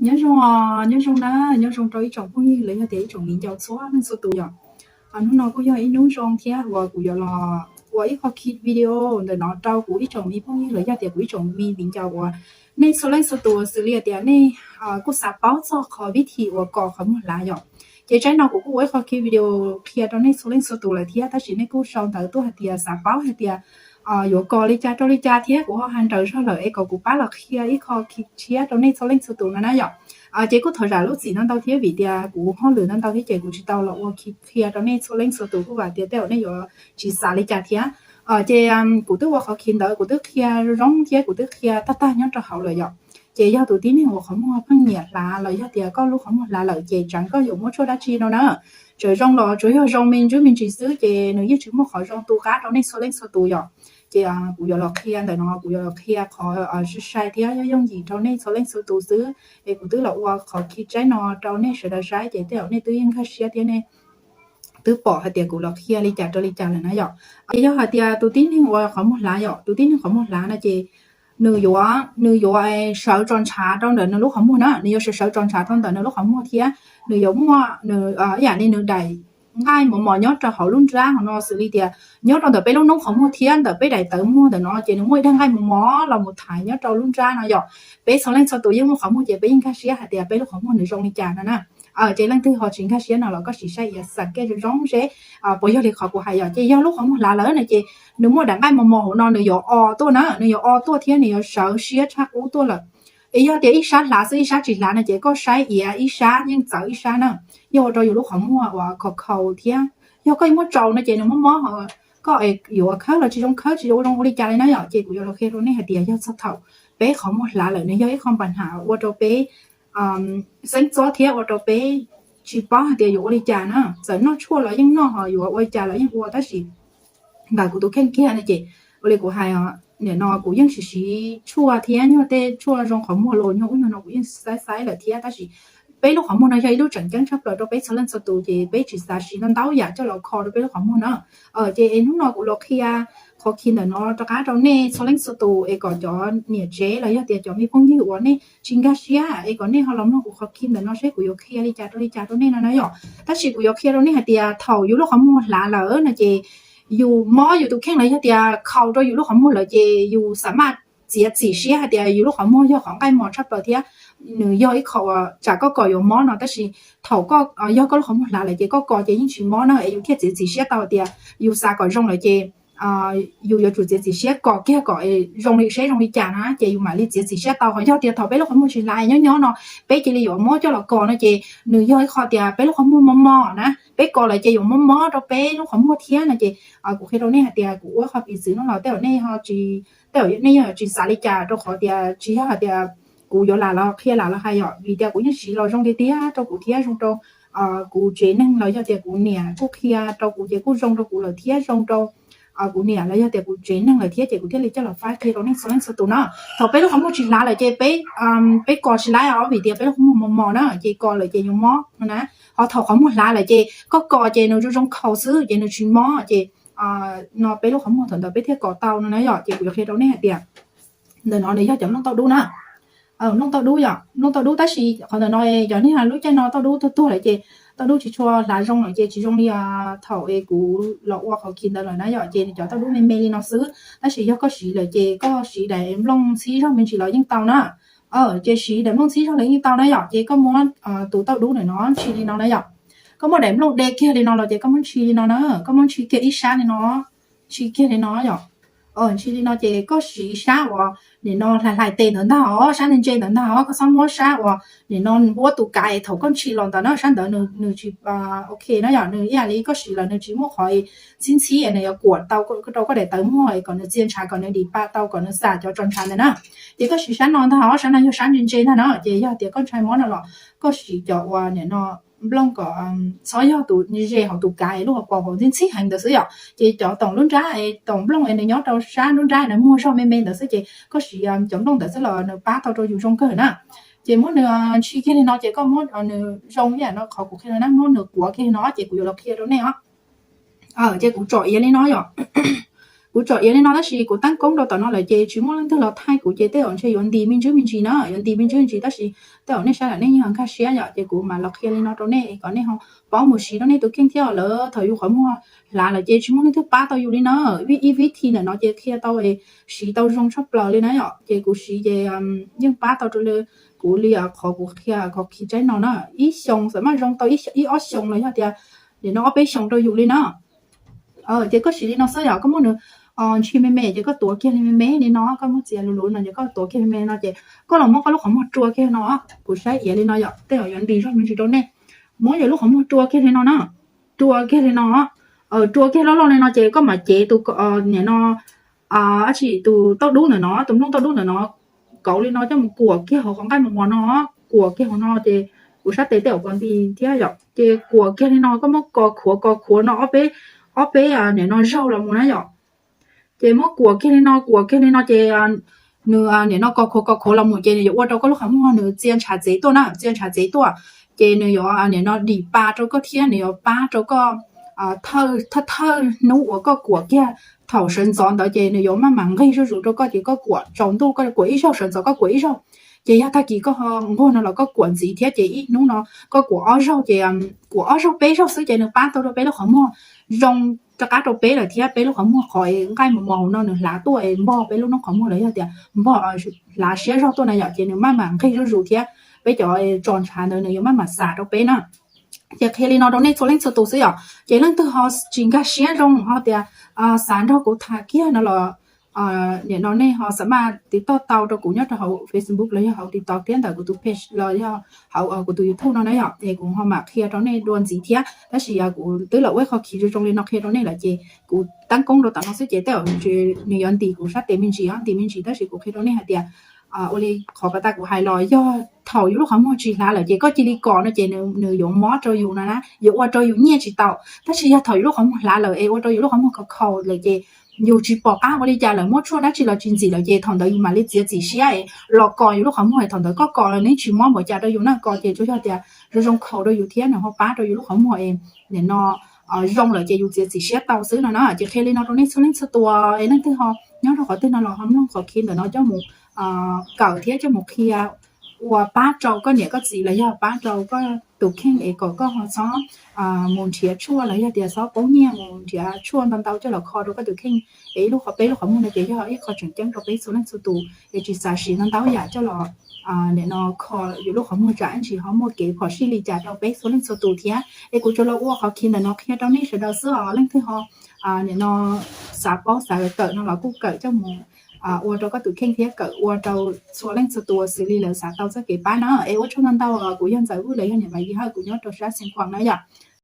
Nyob zoo, nyob zoo na, nyob zoo rau ib tsoom phooj ywg los yog tias ib tsoom viv ncaus txhua leej txhua tus yom. Hnub no kuj yog ib hnub zoo thiab uas kuv yuav los ua ib qho khi video ntawm no rau kuv ib tsoom me phooj ywg los yog tias kuv ib tsoom me viv ncaus uas nej txhua leej txhua tus xws li tias nej kuj xav paub txog qhov vib thim uas kos qhov muag hlav yom. Ces tsaib no kuv kuj ua ib qho khi video qhia rau nej txhua leej txhua tus lawm thiab, tab sis nej kuj sau ntawv tuaj hais tias xav paub hais tias yuav kos li cas rau li cas thiab kuv ho hais nrawm zog lawm es kom kuv pab los qhia ib qho khi tshiab rau nej txhua leej txhua tus no na yom. Ces kuj thov zam lub txim ntau ntau thiab vim tias kuv hauj lwm ntau ntau thiab ces kuv tsis tau los ua khi qhia rau nej txhua leej txhua tus kuj vam tias tej zaum nej yuav tsis xav li cas thiab. Ces kuv twb ua qhov khi ntawd kuv twb qhia zoo thiab kuv twb qhia tag tag nyob rau hauv lawm yom. Ces yog tus tib neeg uas qhov muag pheej nyiam hlav los yog tias koj lub qhov muag hlav lawm ces tseem koj yuav muab tshuaj dab tsi no na, tseem zoo los tsuas yog zoo me ntsis me ntsis xwb ces nws yeej tsis muaj qhov zoo tu qab rau nej txhua leej txhua tus yom. Ces kuv yuav los qhia ntawm no, kuv yuav los qhia qhov sai sai thiab yooj yooj yim rau nej txhua leej txhua tus xwb. Es kuv twb los ua qhov khi tshiab no rau nej sawv daws saib ces tej zaum nej twb yeej nkag siab thiab nej twb pom hais tias kuv los qhia li cas rau li cas lawm na yom. Ces yog hais tias tus tib neeg uas qhov muag hlav yom, tus tib neeg qhov muag hlav no ces nws yuav, nws yuav sawv tso ntshav rau ntawm nws lub qhov muag na, nws yuav sawv sawv tso ntshav rau ntawm nws lub qhov muag thiab nws yuav muaj nws ib yam li nws daim nqaij mos mos nyob rau hauv lub nrab hauv no xws li tias nyob rau ntawm peb lub noob qhov muag thiab ntawm peb daim tawv muag ntawm no ces nws muaj ib daim nqaij mos mos los mus thaiv nyob rau lub nrab no yom. Peb txhua leej txhua tus yeej muaj qhov muag ces peb yeej nkag siab hais tias peb lub qhov muag nws zoo li cas no na. Ces leej twg ho tsis nkag siab no los koj sim saib iav xam kej zoo zoo seb puas yog li qhov kuv hais yom. Ces yog lub qhov muag hlav lawm no ces nws muaj daim nqaij mos mos hauv no nws yuav o tuaj na, nws yuav o tuaj thiab nws yuav sawv siab tshaj qub tuaj lawm. Es yog tias ib sab hlav xwb ib sab tsis hlav no ces koj saib iav ib sab yeej txawv ib sab na. Yog ua rau yus lub qhov muag uas khaus khaus thiab yog koj muab tsaus no ces nws mob mob ho koj yuav khawb los tsis zoo khawb, tsis zoo ua li cas li na yom. Ces kuv yuav los qhia rau nej hais tias yog txog thaum peb qhov muag hlav lawm nws yog ib qho npa nham ua rau peb xeeb txob thiab ua rau peb tsis paub hais tias yuav ua li cas na. Txawm noj tshuaj los yeej noj, ho yuav ua li cas los yeej ua, tab sis ntawm kuv tus kheej kiag no ces ua li kuv hais, nim no kuv yeej siv siv tshuaj thiab nyuag tej tshuaj zoo qhov muag los nyuag ub nyuag no kuv yeej xaib xaib lawm thiab, tab sis peb lub qhov muag no yog ib lub tseem ceeb tshaj plaws rau peb txhua leej txhua tus ces peb tsis xav siv ntau ntau yam coj los kho rau peb lub qhov muag na. Ces es hnub no kuv los qhia qhov khi ntawm no rov qab rau nej txhua leej txhua tus es kom cov niam tsev los yog tias cov me phooj ywg uas nej tsis nkag siab es kom nej ho los mloog kuv qhov khi ntawm no seb kuv yuav qhia li cas rau li cas rau nej no na yom. Tab sis kuv yuav qhia rau nej hais tias thaum yus lub qhov muag hlav lawm no ces yus mob yus tus kheej los yog tias khaus rau yus lub qhov muag lawm ces yus xam maj txiav txim siab hais tias yus lub qhov muag yog qhov nqaij mos tshaj plaws thiab nws yog ib qho uas tsam koj kos yuav mob no, tab sis thaum koj, yog koj lub qhov muag hlav lawm ces koj kos ces yeej tsis mob na, es yus thiaj txiav txim siab tau tias yus xav kom zoo lawm ces yus yuav tsum txiav txim siab kos kiag kom zoo li seb zoo li cas na, ces yus mam li txiav txim siab tau. Ho yog tias thaum peb lub qhov muag tsis hlav nyob nyob no peb cia li yuav muab coj los kos no ces nws yog ib qho tias peb lub qhov muag mos mos na, peb kos lawm ces yuav mob mob rau peb lub qhov muag thiab no ces kuv qhia rau nej hais tias kuv ua qhov piv txwv no los tej zaum nej ho tsis, tej zaum nej yeej tsis xav li cas rau qhov tias tsis yog hais tias kuv yuav lam los qhia lam los hais yom, vim tias kuv yeej siv los zoo tiag tiag rau kuv thiab zoo rau kuv tsev neeg los yog tias kuv niam kuj qhia rau kuv ces kuj zoo rau kuv lawm thiab zoo rau kuv niam los yog tias kuv tsev neeg lawm thiab ces kuv thiaj li coj los faib qhia rau nej txhua leej txhua tus na. Thaum peb lub qhov muag tsis hlav lawm ces peb, peb kos tsis laib os vim tias peb lub qhov muag mos mos na ces kos lawm ces yuav mob no na. Ho thaum qhov muag hlav lawm ces koj kos ces nws zoo zoo khaus xwb ces nws tsis mob ces no peb lub qhov muag thaum ntawd peb thiaj kos tau no na yom. Ces kuv yuav qhia rau nej hais tias ntawm no nws yog cov nplooj tauj dub na. Nplooj tauj dub yom, nplooj tauj dub tab sis qhov ntawm no cov niag lub caij no tauj dub tuag tuag lawm ces tauj dub tsis tshua hlav zoo lawm ces tsis zoo li thaum es kuv los ua qhov khi ntawd lawm na yom. Ces nws cov tauj dub me me li no xwb, tab sis yog koj siv lawm ces koj siv daim nplooj ntxhib zog me ntsis los yeej tau na. Ces siv daim nplooj ntxhib zog los yeej tau na yom. Ces koj muab tus tauj dub ntawm no ntshis li no na yom. Koj muab daim nplooj de kiag li no los ces koj muab ntshis li no na, koj muab ntshis kiag ib sab li no, ntshis kiag li no yom. Ntshis li no ces koj siv sab uas nim no hlais hlais tes ntawd ntag os, sab ntse ntse ntawd ntag os, koj txhob muab sab uas nim no npuab tus kav es thaum koj ntshis los ntawd na, sab ntawd nws tsis ok na yom. Nws ib yam li koj siv los nws tsis muaj qhov ntxhib ntxhib es nws yuav kuam tau rau koj daim tawv muag es kom nws txia ntshav kom nws dim pa tau kom nws xam cov tso ntshav ntawd na. Ces koj siv sab no ntag os, sab no yog sab ntse ntse ntag na. Ces yog tias koj ntshai mob no los koj siv cov uas nim no nplooj kom txhob yog tus ze hauv tus kav es lub hauv paus hauv ntxhib ntxhib heev ntawd xwb yom. Ces cov toom lub nrab es toom nplooj es nws nyob rau sab lub nrab nws muag zog me me ntawd xwb ces koj siv cov nplooj ntawd xwb los nws pab tau rau yus zoo kawg na. Ces muab nws ntshis kiag li no ces koj muab nws zoo ib yam no qhov kuv qhia no na, muab nws kuav kiag li no ces kuv yuav los qhia rau nej os. Ces kuv tsom iav li no yom. Kuv tsom iav li no tab sis kuv tab koob rau tom no lawm ces tsis muaj leej twg los thaij kuv ces tej zaum ntshe yuav ntis me ntsis me ntsis na, yuav ntis me ntsis me ntsis tab sis tej zaum nej sawv daws nej yeej nkag siab yom, ces kuv mam los qhia li no rau nej kom nej ho paub mus siv rau nej tus kheej thiab. Lawv thaum yus qhov muag hlav lawm ces tsis muaj leej twg pab tau yus li na. Ib vib thi ntawm no ces qhia tau siv tau zoo tshaj plaws li na yom, ces kuv siv ces yeej pab tau rau kuv li qhov kuv qhia qhov khi tsaib no na. Ib xyoos xam maj zoo tau ib ob xyoos los yog tias nim no ob peb xyoos rau yus li na. Ces koj siv li no xwb yom, koj muab nws ntshis me me ces koj tuav kiag li me me li no, koj muab txiav luv luv no ces koj tuav kiag me me no ces koj los muab koj lub qhov muag rua kiag no. Kuv saib iav li no yom, tej zaum yuav ntis zog me ntsis rau nej. Muab yus lub qhov muag rua kiag li no na, rua kiag li no, rua kiag loj loj li no ces koj mam cev tus, nim no, dab tsi, tus tauj dub ntawm no, tus nplooj tauj dub ntawm no kauv li no coj mus kuam kiag hauv qhov nqaij mos mos no, kuam kiag hauv no ces kuv sab tes tej zaum puas nti thiab yom, ces kuam kiag li no koj muab kos khuav kos khuav no ob peb, ob peb nim no zaug los mus na yom. Ces muab kuam kiag li no, kuam kiag li no ces nws nim no kos khuav kos khuav los mus ces nws yuav ua rau koj lub qhov muag nws txia ntshav txev tuaj na, txia ntshav txev tuaj. Ces nws yuav nim no dim pa rau koj thiab nws yuav pab rau koj thawj thawj hnub uas koj kuam kiag thaum sawv ntxov ntawd ces nws yuav maj mam nqig zuj zus rau koj ces koj kuam tsaus ntuj koj kuam ib zaug, sawv ntxov koj kuam ib zaug. Ces yog tag kis koj ho nquag no los koj kuam ntxiv thiab ces ib hnub no koj kuam ob zaug ces kuam ob zaug peb zaug xwb ces nws pab tau rau peb lub qhov muag zoo rov qab rau peb lawm thiab peb lub qhov muag qhov nqaij mos mos no nws hlav tuaj es npog peb lub noob qhov muag los yog tias npog hlav siab zog tuaj na yom, ces nws maj mam nqig zuj zus thiab peb cov tso ntshav ntawd nws yuav maj mam xam rau peb na. Ces qhia li no rau nej txhua leej txhua tus xwb yom, ces leej twg ho tsis nkag siab zoo ho tias xav nrog kuv tham kiag no los nim no nej ho xam maj tiv toj tau rau kuv nyob rau hauv Facebook los yog hauv TikTok thiab ntawm kuv tus page los yog hauv kuv tus YouTube no na yom, es kuv ho mam qhia rau nej dua ntxiv thiab. Tab sis kuv twb los ua ib qho khi zoo zoo li no qhia rau nej lawm ces kuv tab koob rau tom no xwb ces tej zaum nws yuav ntim kuv sab tes me ntsis, ntim me ntsis tab sis kuv qhia rau nej hais tias ua li qhov pas tas kuv hais los yog thaum yus lub qhov muag tsis hlav lawm ces koj cia li kos no ces nws yuav mob rau yus no na, yuav ua rau yus nyiaj tsis tau. Tab sis yog thaum yus lub qhov muag hlav lawm es ua rau yus lub qhov muag khaus khaus lawm ces yus tsis pom qab ua li cas lawm, muab tshuaj dab tsi los tsis ntxim lawm ces thaum ntawd yus mam li txiav txim siab es los kos yus lub qhov muag es thaum ntawd koj kos los nws tsis mob npaum cas rau yus na, kos ces tsuas yog tias zoo zoo khaus rau yus thiab nws ho pab rau yus lub qhov muag es nim no zoo lawm ces yus txiav txim siab tau xwb no na. Ces qhia li no rau nej txhua leej txhua tus es leej twg ho nyob rau qhov twg no los ho mloog qhov khi ntawm no coj mus kawm thiab coj mus qhia ua pab rau koj niam koj txiv los yog pab rau koj tus kheej es kom koj ho txhob mus nrhiav tshuaj los yog tias txhob poob nyiaj mus nrhiav tshuaj ntau ntau coj los kho rau koj tus kheej. Es ib lub qhov peb lub qhov muag no ces yog ib qho tseem ceeb rau peb txhua leej txhua tus es tsis xav siv ntau ntau yam coj los nim no kho yus lub qhov muag tsam ib ntsis ho muaj kev phom sij li cas rau peb txhua leej txhua tus thiab. Es kuv tsuas los ua qhov khi ntawm no qhia rau nej sawv daws xwb os, leej twg ho nim no xav paub xav kawm no los kuj kawm coj mus ua rau koj tus kheej thiab kawm ua rau txhua leej txhua tus xws li lawv xav tau txoj kev pab na. Es ua tsaug ntau ntau, kuv yog Ntxawm Vwj los yog niam Maiv Yig Hawj, kuv nyob rau sab Xeev Khuam na yom.